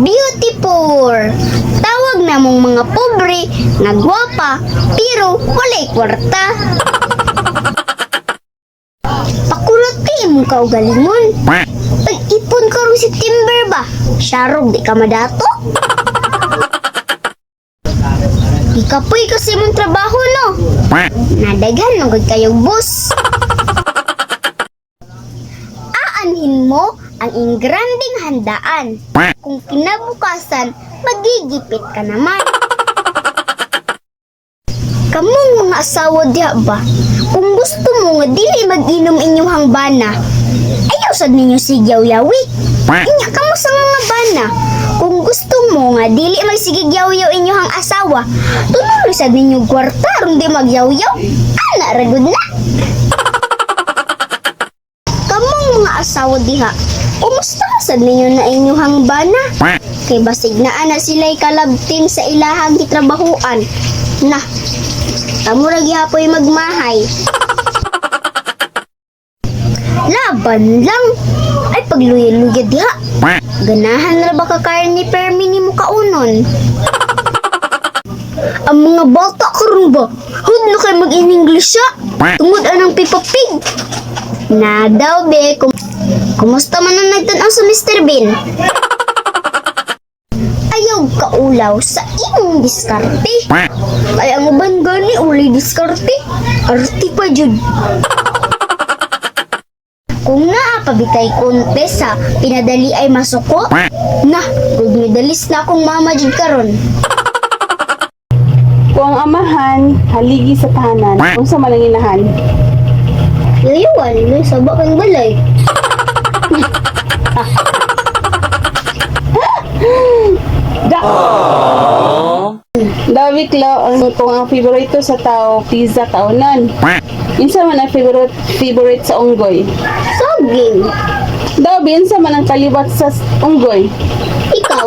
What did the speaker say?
Beautiful. Tawag na mong mga pobre nga gwapa pero walay kwarta. Pakurot kay imong kaugalingon. Pag-ipon karong September ba? Sharog di ka madato. Ikapoy kasi mong trabaho, no? Nadaghan na gud kayong boss. Aanhin mo ang ingranding handaan. Kung kinabukasan, magigipit ka naman. Kamong mga asawa diha ba? Kung gusto mo nga dili mag-inom inyong hangbana, ayaw sad ninyo sigyaw-yawi. Inya kamo sa mga bana. Kung gusto mo nga dili magsigig yaw-yaw inyong asawa, tuloy sad ninyo kwarta aron di magyawyaw. Ana ra gud na. Kamong mga asawa diha, kumusta sad ninyo na inyong bana? Kay basig na ana sila'y kalab team sa ilahang gitrabahuan. Na, kamo ra gihapoy magmahay. Laban lang. Ay pagluya-luya diha. Ganahan ra ba ka karne permi nimo kaunon? Ang mga bata karon ba? Hud na kay mag-in-English siya. Tungod anang Peppa Pig. Na daw be, kumusta man ang nagtan-aw sa Mr. Bean? Ayaw kaulaw sa imong diskarte. Ay ang uban gani ulay diskarte. Arte pa jud. Kung naa pa bitay contest sa pinadali ay masuko, na, gold medalist na akong mama jud karon. Kung ang amahan, haligi sa tahanan, unsa man ang inahan? Yayuan, may saba kang balay. Da! Daw biklo, ang kung ang favorito sa tao, pizza kaunon. Unsa man ang favorite favorite sa unggoy? Saging. Daw, unsa man ang kaliwat sa unggoy? Ikaw.